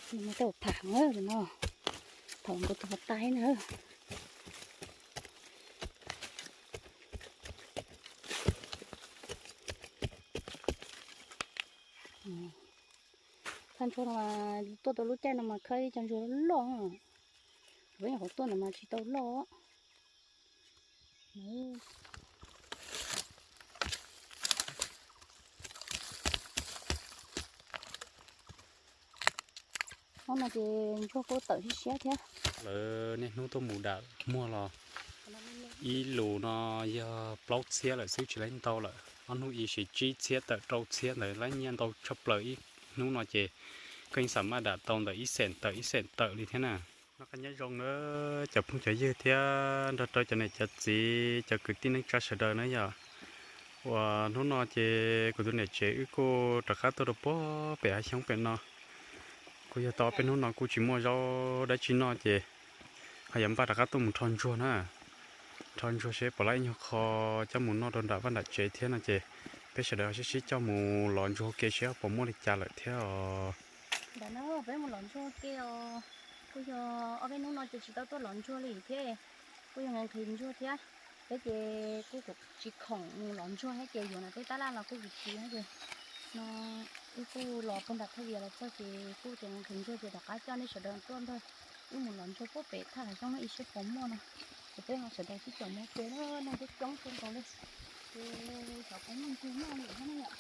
Nws muaj tej uas pham no, thaum nkaus tus pov tais na. Thaj ntsuag no mas tuaj tau lub caij no mas khawb ib co ntsuag loj. Peb nyuam qhuav tuaj ntawd mas tsis tau loj. Hnub no ces ntsuag kuj tawm siab siab thiab. Lawv niaj hnub tuaj mus dam muag los ib lus no yog plaub txhiab lawm xwb, tsis laib ntau lawm. Ob hnub ib sim tsib txhiab tawm rau txhiab ntawd, laib nyiaj ntau tshaj plaws. Ib hnub no ces koj yeej xam maj dam tau ntawm ib xeem tawm ib xeem tawm li thiab na. Noj qab nyob zoo na cov phooj cov ywg thiab nrog rau cov niam cov txiv cov kwv tij neej tsa sawv daws na yom. Uas hnub no ces kuv tus niam tsev wb kuj rov qab tuaj rau puag pem hav xyoob pem no. Kuj yog tau peb hnub no kuj tsis muaj zaub dab tsi noj ces ho yuav npaj rov qab tuaj mus rho ntsuag na. Rho ntsuag seb puas laib ib nyuag qho coj mus noj rau nram vaj nram tsev thiab no ces peb sawv daws ho sib sib coj mus lov ntsuag ua ke seb puas muaj li cas lawm thiab os. Ntawm no peb mus lov ntsuag ua ke os. Kuj yog ob peb hnub no ces tsis tau tuaj lov ntsuag li thiab. Kuj yog nqhis ntsuag thiab. Peb ces kuj tsis khoom mus lov ntsuag thiab ces yuav no tej tab laj los kuj tsis txiv thiab ces no wb kuj los puag nram thaj vias los txog ces kuj tias nqhis ntsuag ces rov qab coj nej sawv daws tuaj nrog wb mus lov ntsuag puag pem thaj hav xyoob no ib seb puas muaj no. Ces peb ho sawv daws sib caum mus ua ke na, neeg coob coob kawg nkaus li. Ces xyov puas muaj ntsuag noj li thiab na yom.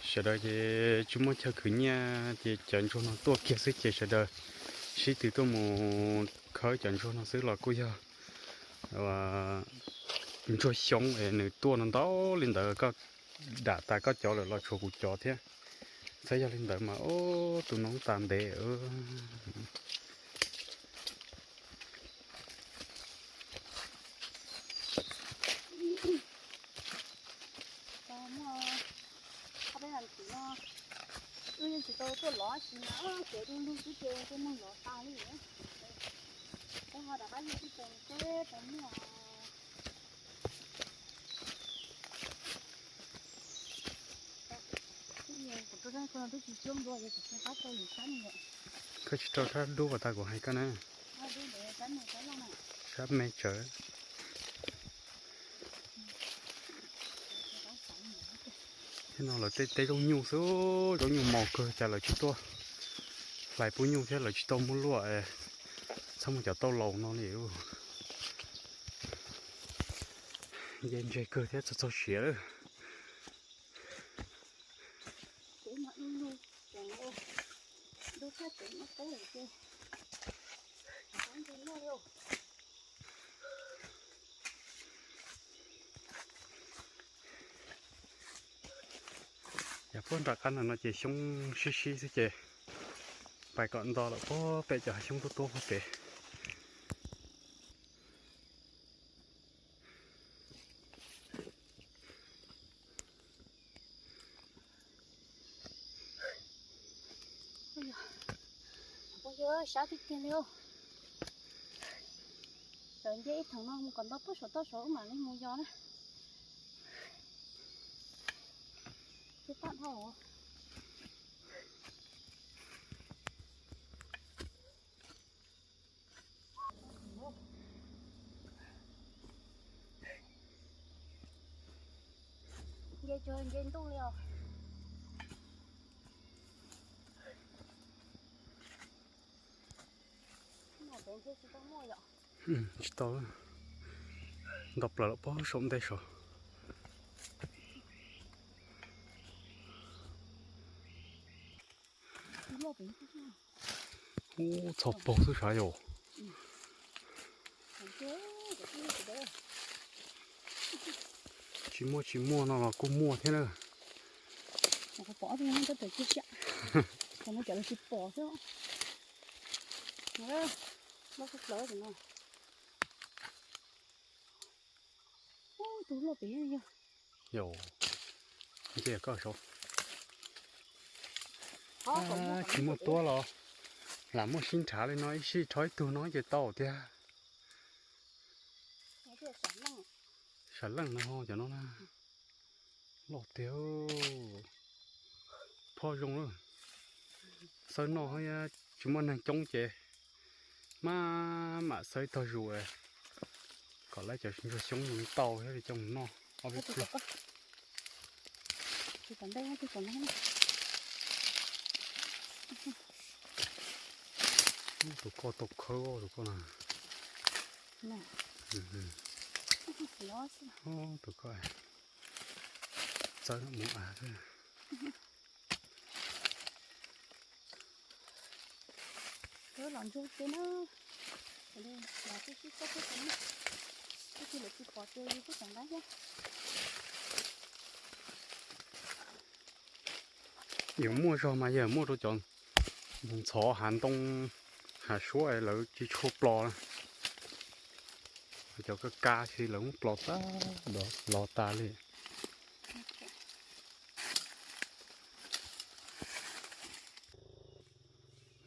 Sawv daws ces tsis muaj chaw khwv nyiaj ces cov ntsuag no tuaj kiag xwb ces sawv daws sib tw tuaj mus khawb cov ntsuag no xwb los kuj yog ntsuag xyoob es nws tuaj no ntau li ntawd, koj dam tas koj cov lawm los tshuav kuv cov thiab. Txhob yog li ntawd mas ub, tu noob tas ntev. Muaj ob peb vas thiv no wb yeej tsis tau tuaj lov tsis na, kev du lug xwb ces tej neeg lov tas li. Peb ho rov qab yug tib teg seb puas muaj. Koj tsis rau sab dub uas tas kuv hais koj na. Sab me tsawv. Thiab no lawv tej teb zaub nyuj xwb, zaub nyuj mos kawg cas lawv tsis tuaj hlais pub nyuj thiab lawv tsis tau muab luaj, txhob muaj cov tauj laus no li. Nce ntse kawg thiab txog txog siav lawm. Yog puag nram qab ntawm no ces xyoob sib sib xwb ces pais kom nto lawm puag pem cov hav xyoob tuab tuab puag pem. Sab tiag tiag li. Sawv nce ib theem no mus kom nto puag saum toj saud mam li mus yos na. Tsis tau dhau. Nce tsuag nce ntuj li os. Tsis tau, nto plaws lawm puag saum ntej saud. Ub, txhos paug xwb sav yom. Tsis muaj tsis muaj no los kuj muaj thiab na. Yog, nce koj saud. Tsis muaj tuab los lam muaj sib nrhav li no ib sij rho ib tug no ces tau tiag. Sam leej no cov no na, loj tiag. Qhov zoo lawm. Xawb noj, tsis muaj neeg coob ces maj mam xawb tog zus kom lawv cov ntsuag xyoob mus tau thiab li coj mus noj ob peb pluag. Tus koj tau khawb tus koj na. Tus koj txawb mus av xwb. Los ntsuag ces na, los tib tib txob tib txob na, tib tib lawv tsis pom ces yus kuj tseem nqa thiab. Yus muaj zog mas yog muaj rau cov ntxhov hav ntoo hav suab es lawv tsis tshua plos na. Cov kab kab ces lawv muab plos tag, los tas li.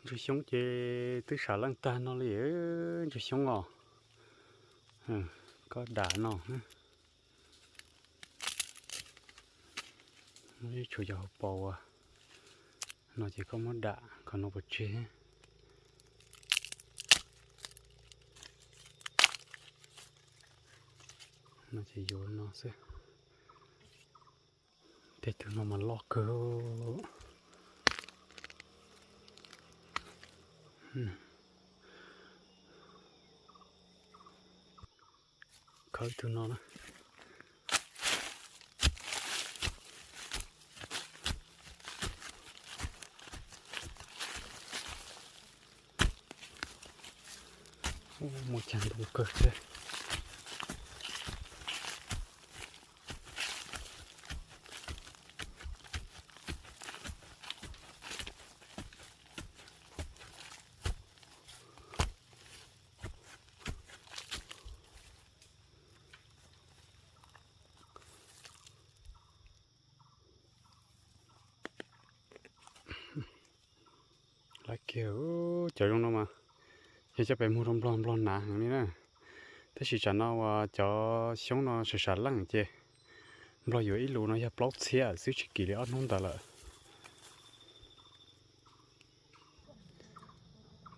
Ntsuag xyoob ces twb sam leej tag no li, ntsuag xyoob os. Koj dam no, tshuav cov hauv paus no ces koj muab dam qhov no pov tseg. No ces yuav no xwb. Tej tug no mas loj kawg. Khawb tug no na. Muaj cag ntoo kawg thiab. Lawv kiag, cov zoo no mas yog coj pem muag rau nplog, nplog hnav heev li na. Tab sis tsam no uas cov xyoob no sam sam leej ces nplog yuav ib lus no yog plaub txhiab xwb, tsis kim li ob hnub ntawd lawm.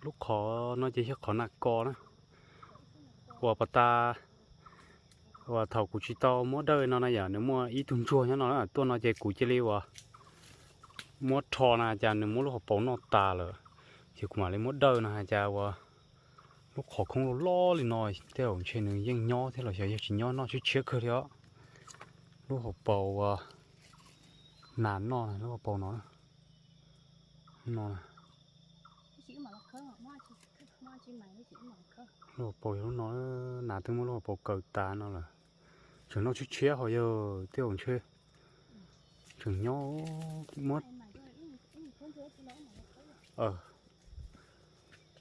Lub qhov no ces yog qhov nas kos na, uas pas tas uas thaum kuv tsis tau muab dawj no na yom, nws muaj ib tug ntsuag nyob no na, tuaj no ces kuv cia li uas muab rho na, cas nws muab lub hauv paus noj tas lawm, ces kuv mam li muab dawj no, cas uas lub qhov khoob loj loj li no, tej zaum ntshe nws yeej nyob thiab los xyov yog tsis nyob, noj tshiab tshiab kawg li os. Lub hauv paus uas nas noj, lub hauv paus no, no. Lub hauv paus yog lub no, nas twb muab lub hauv paus kaw tas no lawm. Tseem noj tshiab tshiab ho yog tej zaum ntshe tseem nyob muab.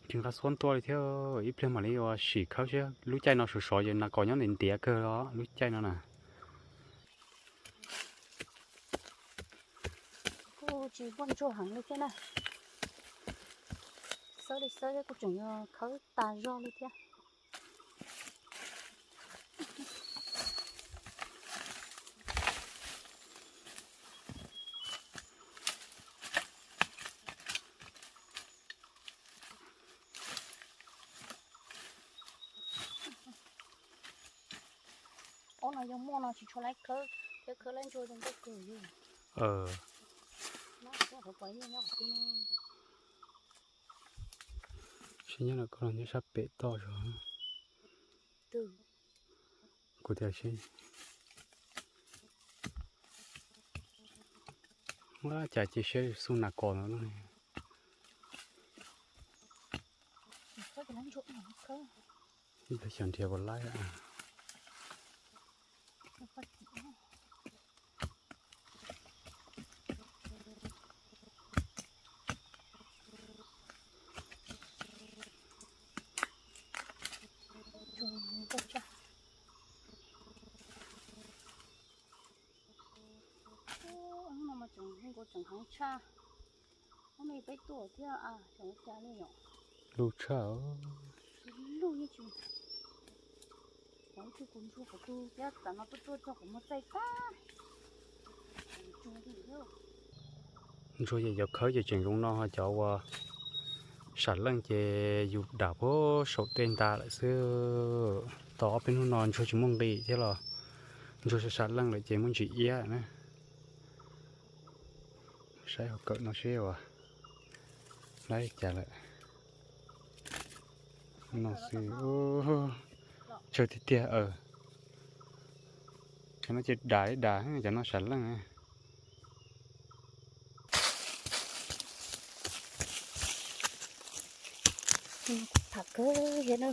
Tsis nqa xuab ntua li thiab, ib pliag mam li ua sim khawb siab. Lub caij no sov sov ces nas kos nyob ntiav ntiav kawg os, lub caij no na. Kuj tsis muaj ntsuag heev li thiab na. Xawb li xawb thiab kuj tseem yuav khawb tas zog li thiab. Ob no yog muaj no tsis tshua laib khawb thiab, khawb laib ntsuag zoo nkauj kawg li. Seb nyob no koj los nyob sab pem toj zog. Kuv tias seb. Ua cas cia siab xu nas kos no. Ib pliag xyov nrhiav puas laib. Hnub no mas tseem, hnub no tseem heev tshaj. Hnub no peb tuaj thiab, xyov ua cas li yom. Lub tshaj. Lub yeej tsis, ib tug kuv ntsuag qhov twg thiab, tam no tuaj tuaj txog kuv muag txaij tag. Tsuag li thiab. Ntsuag ces cov khawb ces tseem zoo no, ho cov uas sam leej ces yus dam puag saum tej nta lawm xwb. Tau ob peb hnub no ntsuag tsis muaj nqis thiab los ntsuag sam leej lawm ces muaj ntsis iab na. Saib hauv kawm no seb uas laib li cas lawm. No xwb, tsawg tiag tiag. Cov no ces dam li dam, cov no sam leej. Tham kawg thiab na.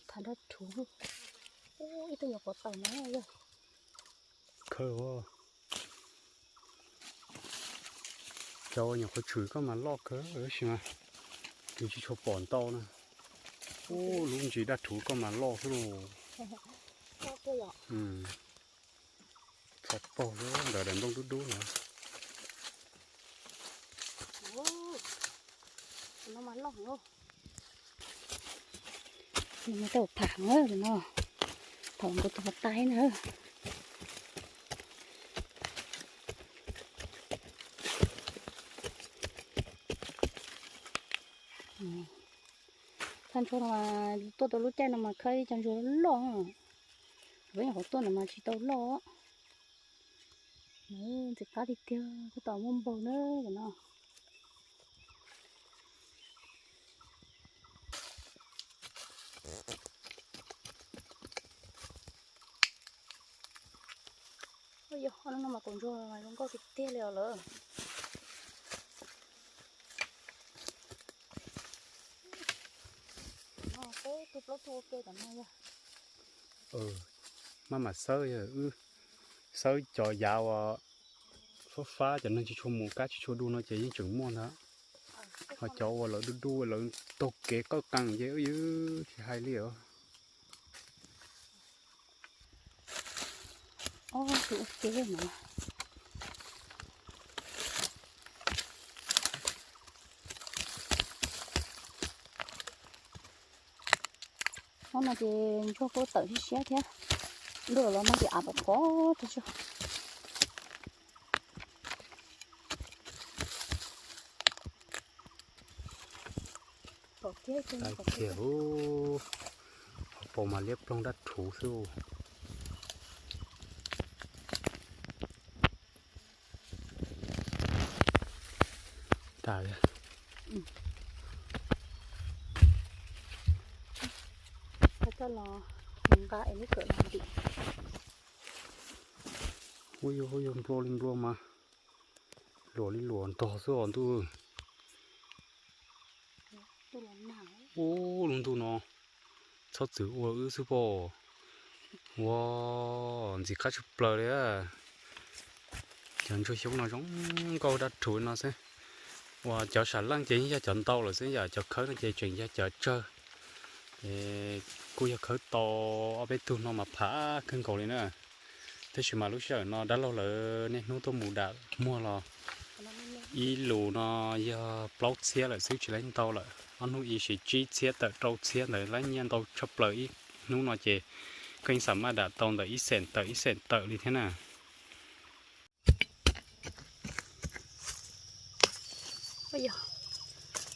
Tham dab rhuv. Ib tug nyuam qhuav tawm no yog. Khawb, cov uas nyuam qhuav tshwm koj mas loj kawg tab sis mas nws tsis tshua pom ntau na. Ub, lub ntsis dab rhuv koj mas loj xwb lauj. Txhob paug xwb, ntawm daim nplooj dub dub no. Nws tau tham no, thaum nkaus tus qhov tais na. Thaj ntsuag no mas tuaj tau lub caij no mas khawb ib co ntsuag loj. Peb nyuam qhuav tuaj no mas tsis tau loj. Ntxim qab tiag tiag, tab tom muaj npaug na no. Yog no mas kaum ntsuag zoo nkauj tiag tiag li os lawm. Peb tug plaub tug ua ke tom no yog. Maj mam xawb, wb xawb cov yav uas fab fab, cov neeg tsis tshua mus kab tsis tshua du no ces yeej tseem muaj ntag. Ho cov uas lawv du du lawv taug kev qawj qees ces wb yeej tsis hais li os. Ob tug ua ke no. Hnub no ces ntsuag kuj tawm siab siab thiab. Ntuj los nag ces av pom pom tag tsuag. Tag kiag, hauv paus mas liab ploog dab rhuv xwb. Tas. Coj los nqa es lub kawm los ntim. Hu yug hu yug nplua li nplua mas luam li luam ntog xwb os ntuj. Ub, lub ntuj no txhob txwm ua wb xwb pob. Ua ntxim qab tshaj plaws li. Cov ntsuag xyoob no zoo nkauj dab rhuv no xwb. Uas cov sam leej ces yeej yog cov ntau lawm xwb, yam cov khawb no ces tseem yog cov tsawg. Kuj yog khawb tau ob peb tug no mas pham kawg nkaus li na. Tab sis mas lub sij hawm no dab laug lawv niaj hnub tuaj mus dam muag los ib lus no yog plaub txhiab lawm xwb tsis laib ntau lawm. Ob hnub ib sim tsib txhiab tawm rau txhiab ntawd laib nyiaj ntau tshaj plaws ib hnub no ces koj yeej xam maj dam tau ntawm ib xeem tawm ib xeem tawm li thiab na.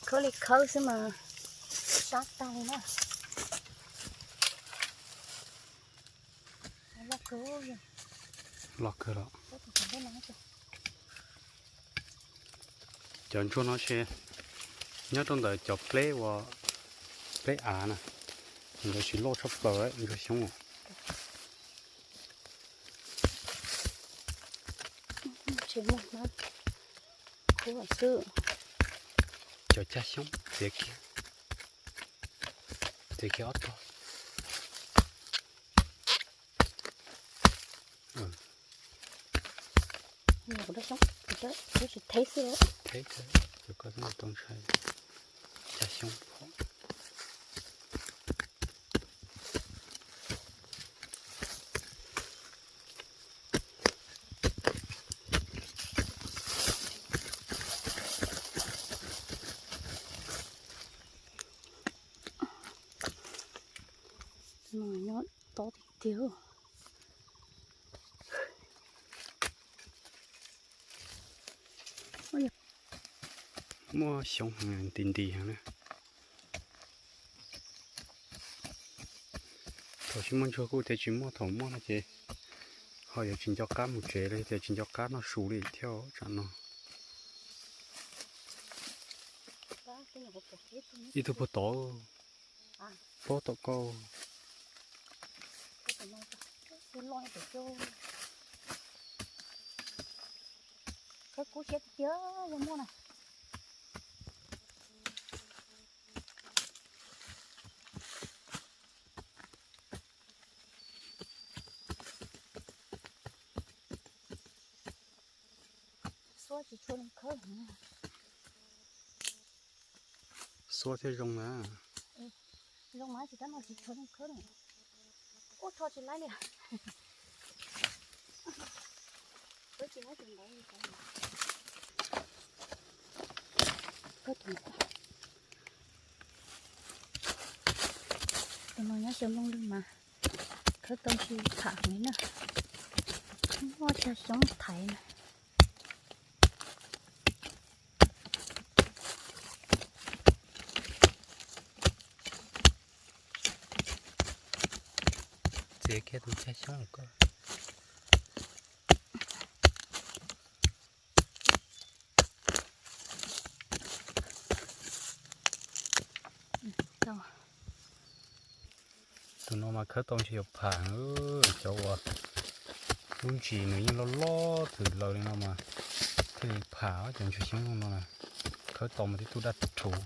Khawb li khawb xwb mas sab tag li na. Loj kawg los. Cov ntsuag no ces nyob rau ntawm cov pleb uas pleb av na, nkawd tsis loj tshaj plaws ntsuag xyoob. Cov cag xyoob txiav kiag, txiav kiag ob tog. Theb xwb, cov ko tau ntshai cag xyoob pom. Nyob tob tiag tiag. Muaj xyoob heev, nti nti heev na. Thaum tsis muaj ntsuag kuj tias tsis muaj, thaum muaj no ces ho yuav tsis nco qab mus tsev li, tias tsis nco qab noj su li thiab tsam no. Ib tug puag tod, puag tom koj. Khawb kub siab tiag, yog muaj na. Xuab tsis tshua zoo khawb. Xuab thiaj zoo na. Zoo mas tsis tab no tsis tshua zoo khawb na. Ub, rho tsis laib li. Tus no nyob xyaw nplooj lwg mas khawb tau tsis tham heev li na. Muaj cog xyoob thaiv na. Txiav kiag tus cog xyoob ko. Tus no mas khawb tau ntshai yuav pham, cov uas lub ntsis nws yeej loj loj twm laws li no mas thiaj li pham cov ntsuag xyoob no na. Khawb tau mas tib tug daj rhuv.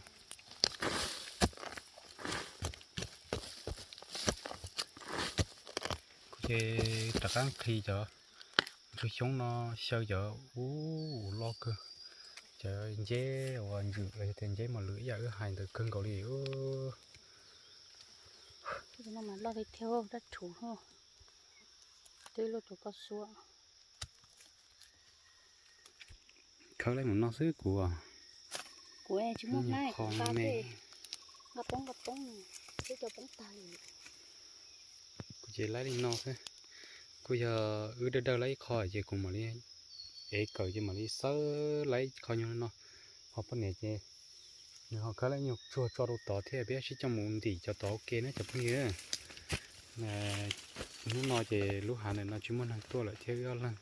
Kuv ces rov qab nqhis cov ntsuag xyoob no xyaw cov ub loj kawg, cov nceb uas ntsws los yog tias nceb mos lwm ib yam wb hais ntawd kawg nkaus li. Loj li thiab daj rhuv, twb luaj tus koj xuab. Khawb laib mus noj xwb kuv. Kuv tsis muaj hnab, kuv nqa me, nqa poob nqa poob, twb cov poob tag li. Kuv ces laib li no xwb. Kuj yog wb dawj dawj laib ib qho ces kuv mam li ev kawm ces mam li xawb laib ib qho nyuag no. Ho poj niam ces nws ho khawb laib nyuag tsuag tso rau tod thiab, peb sib coj mus ntim cov tod ua ke na cov phooj ywg. Hnub no ces lub hav ntawm no tsis muaj neeg tuaj lawm thiab, wb ob leeg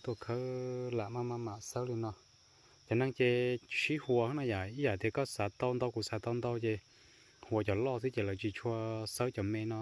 tuaj khawb lam maj maj mam xawb li no. Cov neeg ces sib huas no yom, ib yam tias koj xav tau ntau kuv xav tau ntau ces huas cov loj xwb ces lawv tsis tshua xawb cov me no.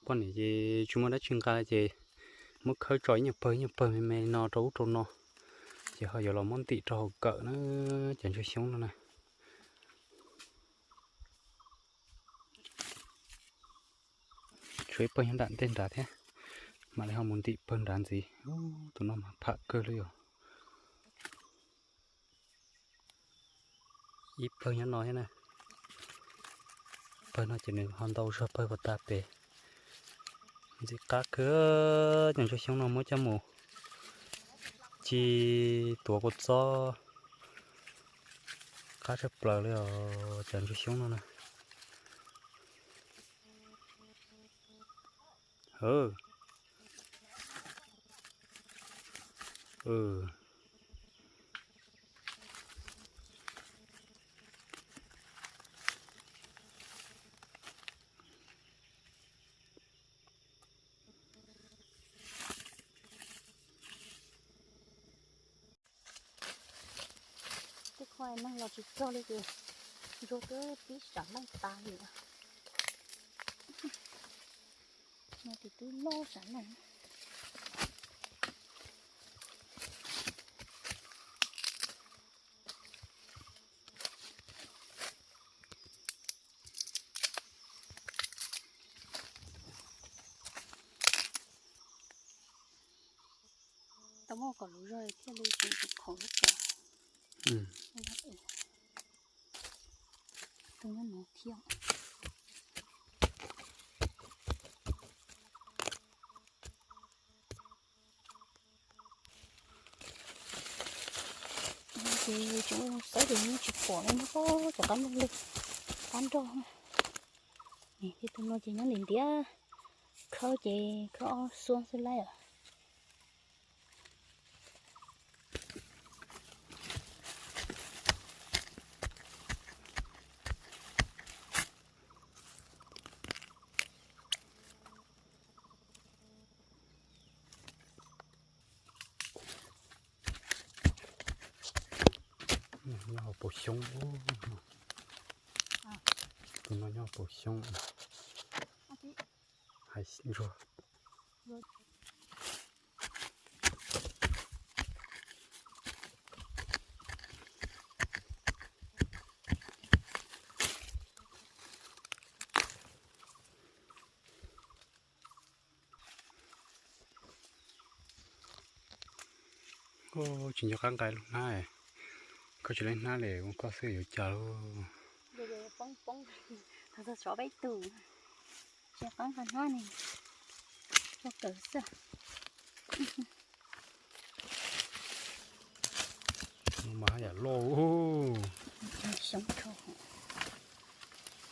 Poj niam ces tsis muaj dab tsi nqa ces muab khawb tso ib nyuag pawg ib nyuag pawg me me no rau ub rau no, ces ho yuav los muab ntim rau hauv kawm na, cov ntsuag xyoob no na. Tshuav ib pawg nyob nram ntej nrad thiab, mam li ho mus ntim pawg nrad ntxiv. Tus no mas pham kawg li os. Ib pawg nyob no thiab na. Pawg no ces nws ho ntau zog pawg puas tag pem. Ntxim qab kawg, cov ntsuag xyoob no muab coj mus ci tuav kua txob qab tshaj plaws li os, cov ntsuag xyoob no na. Tej qho neeg los tsis txog li ces ntsuag twb pib sam leej tas li. No ces twb loj sam leej. Muaj kom lus zog thiaj li tseem tus khoom lub kawm. Tus nyob no thiab. Ces tseem xauj ces yeej tsis pom li, nyob pob tom qab nrog li, qab nrog. Tus no ces nyob ntiav ntiav, khawb ces khawb ob xuab xwb lawm. Nyob hauv paus xyoob. Tus no nyob hauv paus xyoob. Hais ntsuag. Tsis nco qab nqa lub hnab, koj tsis laib hnab li ua koj xwb yuav cas lauj. Poob poob, txog peb tus, tsis nco qab nqa hnab ne, ua kawm xwb. Mas haj yam loj.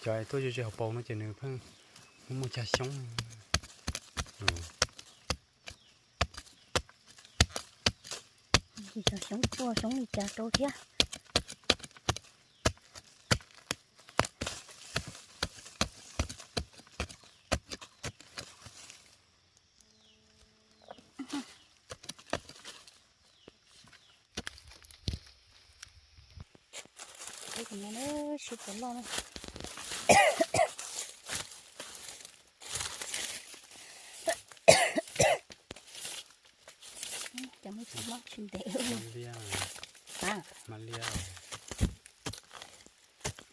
Cov tuaj ze ze hauv paus no ces nws pheej muaj muaj cag xyoob. Xyoob tuaj xyoob li cas rau thiab. Sib puas loj na. Cov muaj tsis mob tsis ntev. Hmab liab, hmab liab,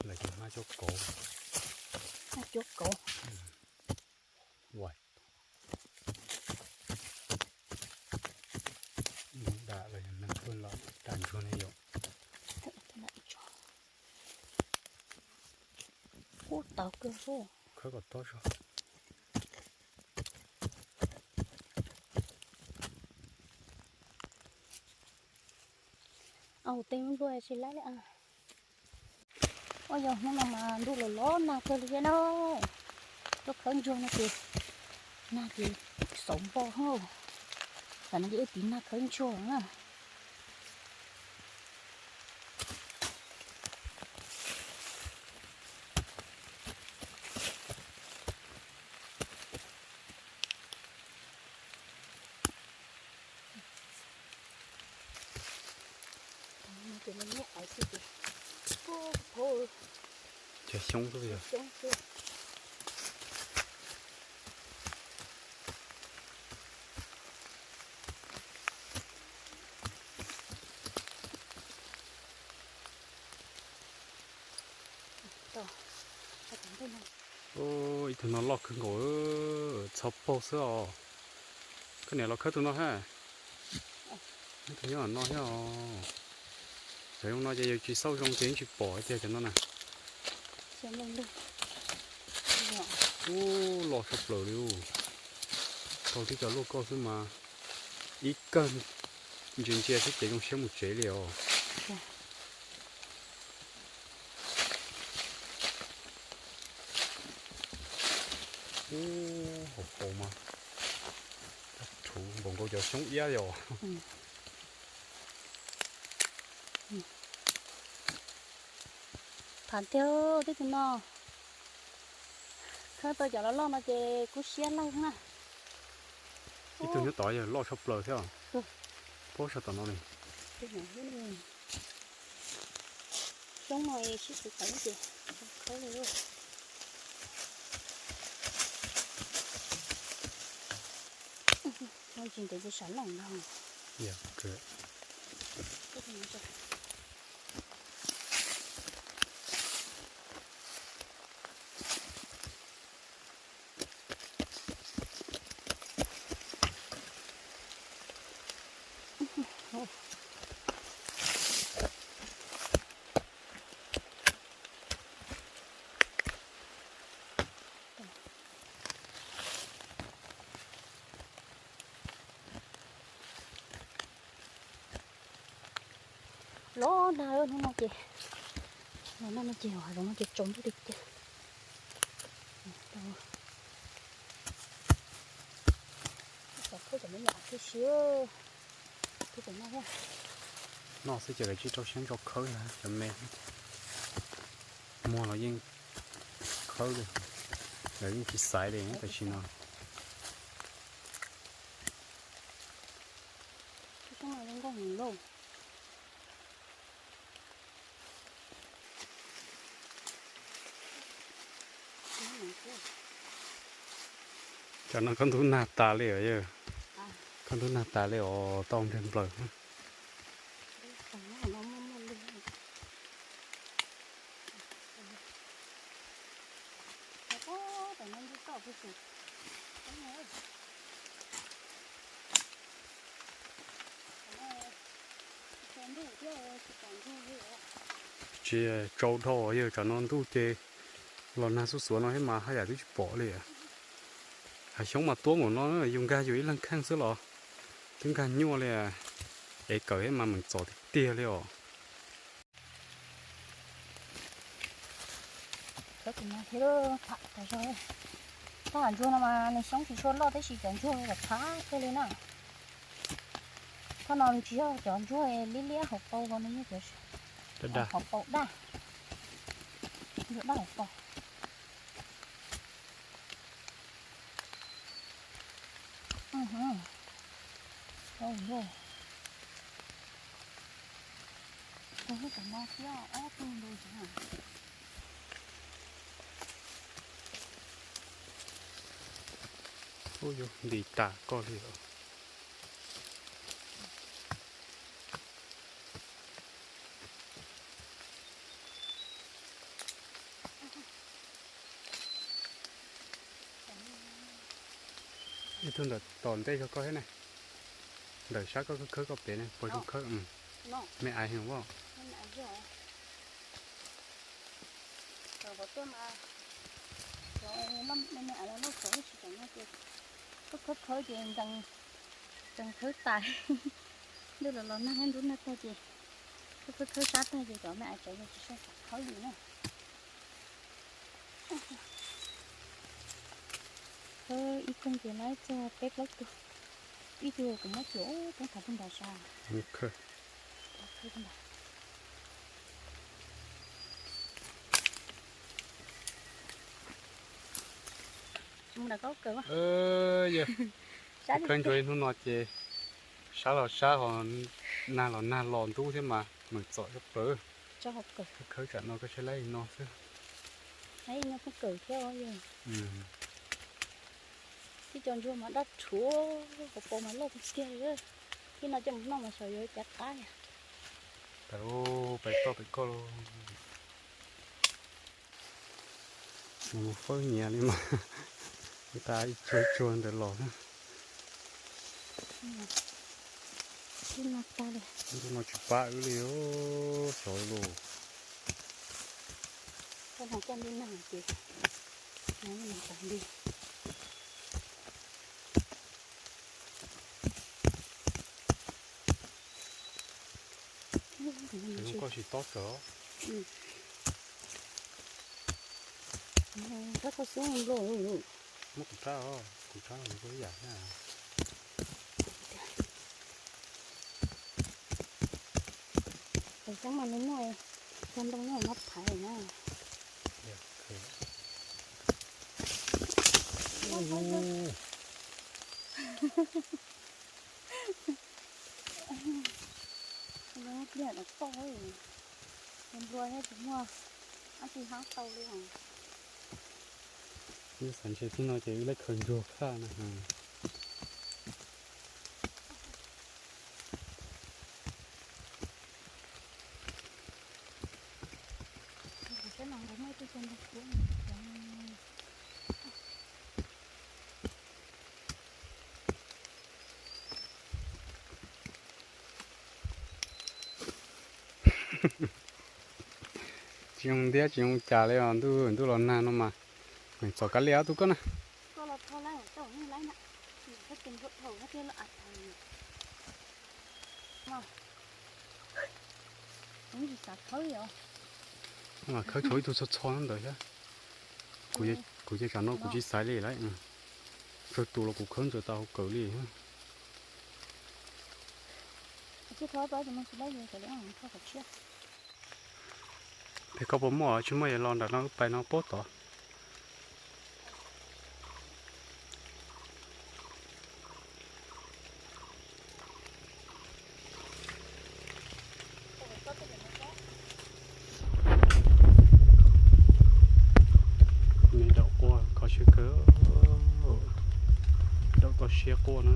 lawv cov hmab cuab kauv. Hmab cuab kauv. Mus dam los yog neeg tuaj los dam ntsuag ne yom. Ub, tau kawg. Khawb kom tob zog. Au, tej nplua tsis laib li. Ua yog hnub no mas ntuj los los nag kawg li thiab na. Tuaj khawb ntsuag no ces nag ces xauv npo hauv. Tam no ces wb tiv nag khawb ntsuag na. Cov xyoob xwb yog. Ib tug no loj kawg nkaus, txhov paug xwb os. Koj niam los khawb tus no hab. Ib tug nyob no thiab os. Cov zoo no ces yus tsis xauj zoo ces yeej tsis pom tiag cov no na. Ub, loj tshaj plaws li. Tau tib co luaj koj xwb mas ib kawg ntsia ntsia xwb ces zoo siab mus tsev li os. Ub, hauv paus mas rhuv npaum nkaus cov xyoob iab li os. Tham tiag tib tug no, khawb tau cov loj loj no ces kub siab lawm na. Ib tug nyob tod yog loj tshaj plaws thiab. Pob sab tom no li. Xyoob no sib txiv tawv ces khawb li. Tsis ntev ces sam looj no. Dag hnub no ces, no no ces hav zoov no ces tsaus ntuj tiag tiag. Cov khawb cov me nyuam thiab si, noj xwb ces lawv tsis rau siab ntso khawb, cov me muag los yeej khawb li, lawv yeej tsis xaiv li tam sim no. Tsam no koj ntub nag tas li os yawg. Koj ntub nag tas li os, tau npliag nplaws. Tsis tsaus dhau yawg, tsam no ntuj ces los nag xuj xuav no thiab mas haj yam twb tsis pom li. Hav xyoob mas tuab npaum no, yus nkag yus ib leeg kheej xwb los twb nkag nyuaj li. Es kawm thiab mas meem txom tiag tiag li os. Thaj ntsuag no mas nws xyoob tsis tshua loj tab sis cov ntsuag los txhab kawg li na. Thaj no tsis yog cov ntsuag liab liab hauv paus, no yog cov hauv paus daj, ntsuag daj hauv paus. Ub, yuav nti tas koj li os. Ib tug ntawm tom ntej yog koj thiab ne, ntawm sab koj khawb koj pem ne, puas zoo khawb? Me ais heev os. Koj khawb khawb ces nkees, nkees khawb tas. Ntuj los los nag, ntuj nag tag ces khawb khawb khawb sab tag ces cov me ais tsev los tsis saj xav khawb li na. Khawb ib koog ces laib txog peb plaub tug, ib tug kuv muab cuam poob thav pug nrad sab. Khawb ntsuag ib hnub no ces sab los sab ho nag los nag los ntub thiab mas meem txom tshaj plaws. Khawb tsam no koj saib laib li no xwb. Tib co ntsuag mas daj rhuav, hauv paus mas loj tiag tiag li. Tib no coj mus noj mas xyov yuav cav qab li. Pais toj pem koj los. Nws mus fawb nyiav li mas, nqa ib tsuag ib tsuag ntawd los. Ntuj no tsis pab wb li os, xyov los. Koj tsis tob kawg. Muab kuv rab, kuv rab kuj ib yam thiab. Cov xyoob mas nws muaj cov ntoo nyob hauv no phaiv na. Pliag los toj, nplua thiab tsis muaj dab tsi hab tau li os. Xav ntshe tib no ces wb lab khaws ntsuag khaj na. Tsis zoo ntiab tsis zoo cas li os, ntuj ntuj los nag no mas meem txom kab liam ob tug koj na. Koj los tho lawm, tau hnub lawm na. Koj tus npua dhau thiab lawm. Mas, Kuv tsis xav khawb li os. Khawb tshuav ib tug txho txho ntawd thiab. Kuv ces tsam no kuv tsis xaiv li lawm. Tsawg tus los kuv khawb ntsaws tau hauv kawm li. Peb koj puas muaj tsis muaj los nram no wb pais no puag tod. Me daum quaj kho siab kawg, daum toj siab quaj na.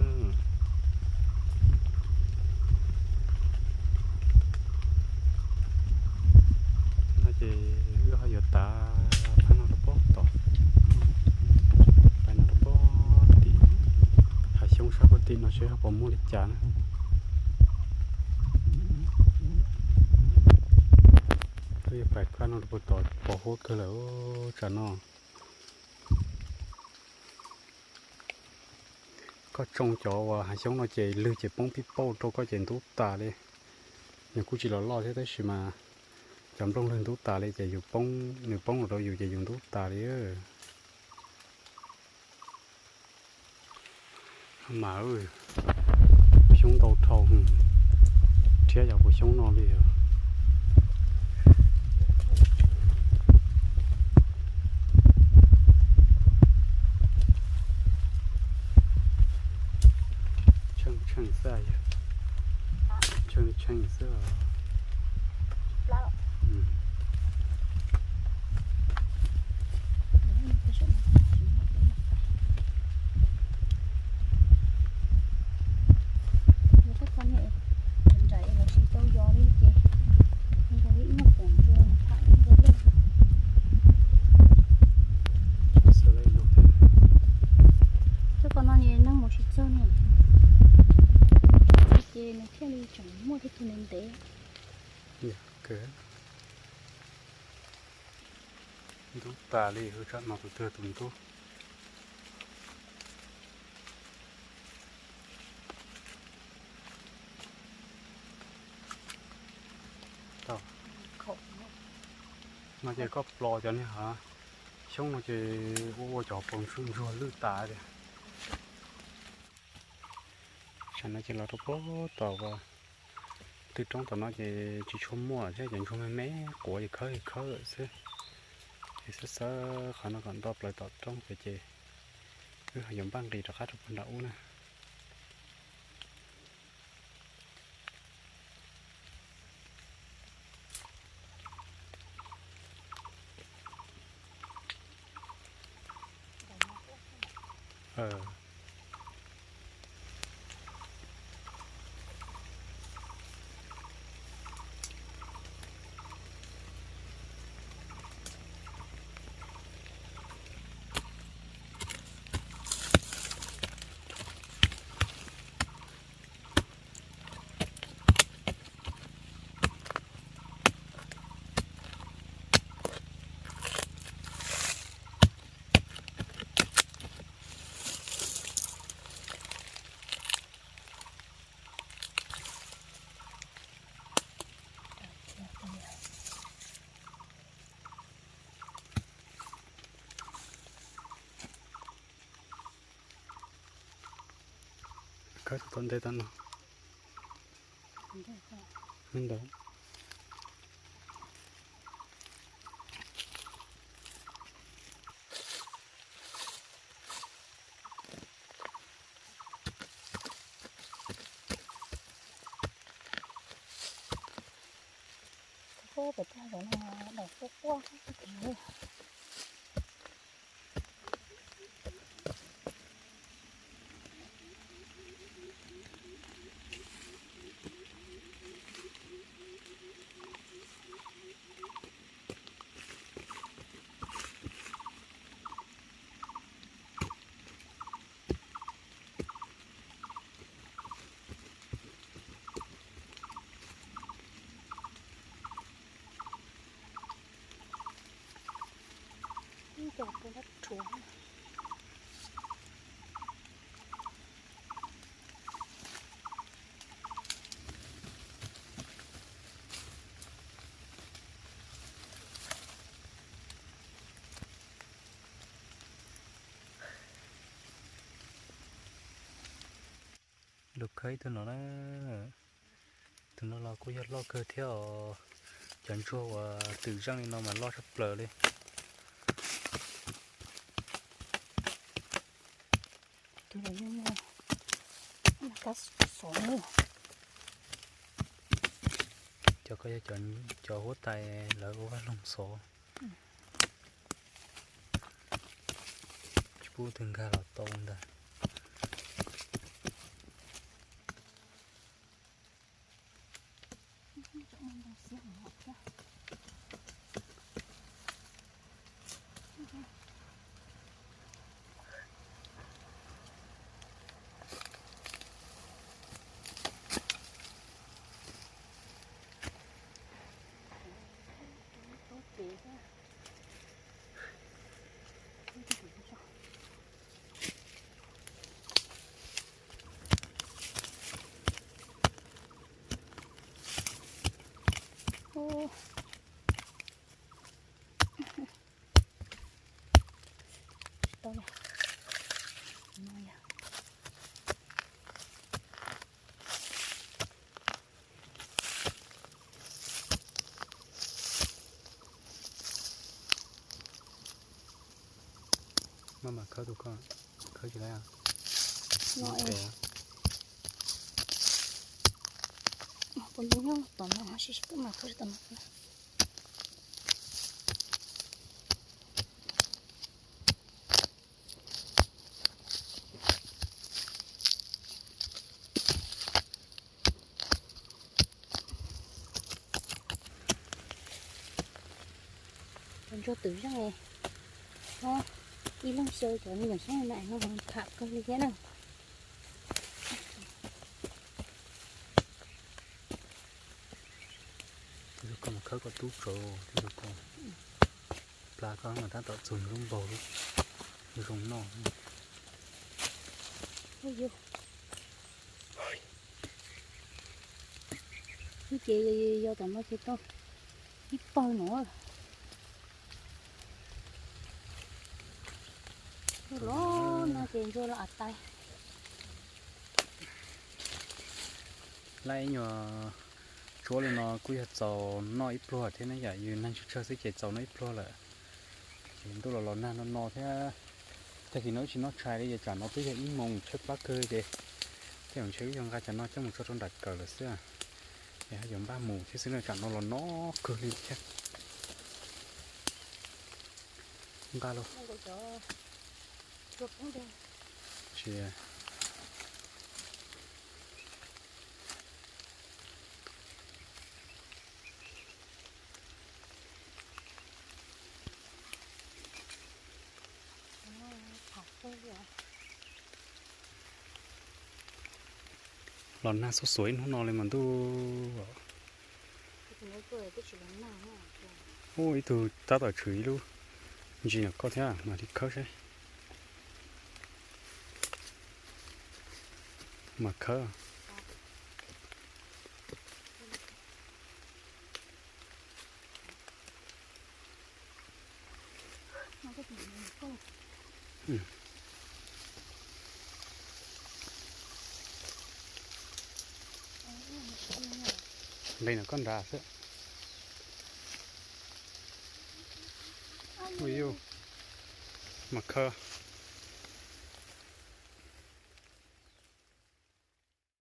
No ces wb ho yuav tav phab no rau puag tod, pais no rau puag tim hav xyoob sab puag tim no seb ho puas muaj li cas na. Wb yuav pais kab no rau puag tod pos huab kawg lawm tsam no. Koj tsoo cov uas hav xyoob no ces lwg ces poob pib pauj rau koj ces ntub tas li. Nws kuj tsis los loj thiab tab sis mas cov nplooj lwg ntub tas li ces yus poob, nws poob los rau yus ces yus ntub tas li. Mas xyoob ntau dhau, rhiab yog puas xyoob no li. Tsheej tsheej xwb, tsheej tsheej xwb. Cov no neeg mus tsis txog ne, ces nws thiaj li tseem muaj tej tug ntev ntev. Ntub tas li, tsam no tus twg tus ntub. No ces koj plos cov niag hav xyoob no ces ua ua cov pos ntsuag ntsuag lwj tas tias. Tsam no ces los rau puag tom twg roob tom no ces tsis tshua muaj thiab, ces ntsuag me me quav es khawb es khawb xwb. Es xab xab qhov no kom nto plaws tom roob pem ces wb ho yuav npaj nqis rov qab rau puag nram ub na. Khawb tau tom ntej tau no. Me ntawd. Lug khawb ib tug no na. Tus no los kuj yog loj kawg thiab os. Cov ntsuag uas twm zeej li no mas loj tshaj plaws li. Cov ko yog cov huab tais lawv ua vaj loog xov. Tsis pub twg nkag los tau ntag. Maj mam khawb tus ko, khawb tsis laib. Puas nyob tom no, sib sib pub mas khawb tom no. Cov ntsuag twm zeej no, ib leeg xyaw cov me nyuam xyoob na no mas tham kawg li thiab na. Tus ko mas khawb kom tub tsaus, tus ko plag ko mas tab tom txug lub npaug zoo noj. Ib ces yog tom no ces tau ib pawg no. Los no ces ntsuag los av tais. Laj ib nyuag tsuab li no kuj yog txaus noj ib pluag thiab ne yom, yus neeg tsawg tsawg xwb ces txaus noj ib pluag lawm. Ces ntuj los los nag no no thiab, tag kis no wb tsis noj tshais li ces tsam no twb yog ib moos tshaib plab kawg ces tej zaum ntshe wb yuav nqa cov no coj mus tso rau nram kawm lawm xwb. Es yuav npaj mus thiab xwb na, tsam no los no kawg li thiab. Nqa los. Los nag xuj xuav ib hnub no li mas ntuj. Ub, ib tug tab tom tshwm ib lub ntsis no koj thiab mas li khawb seb. Mas khawb. Nqis no koj nrad xwb. Ui yus, mas khawb.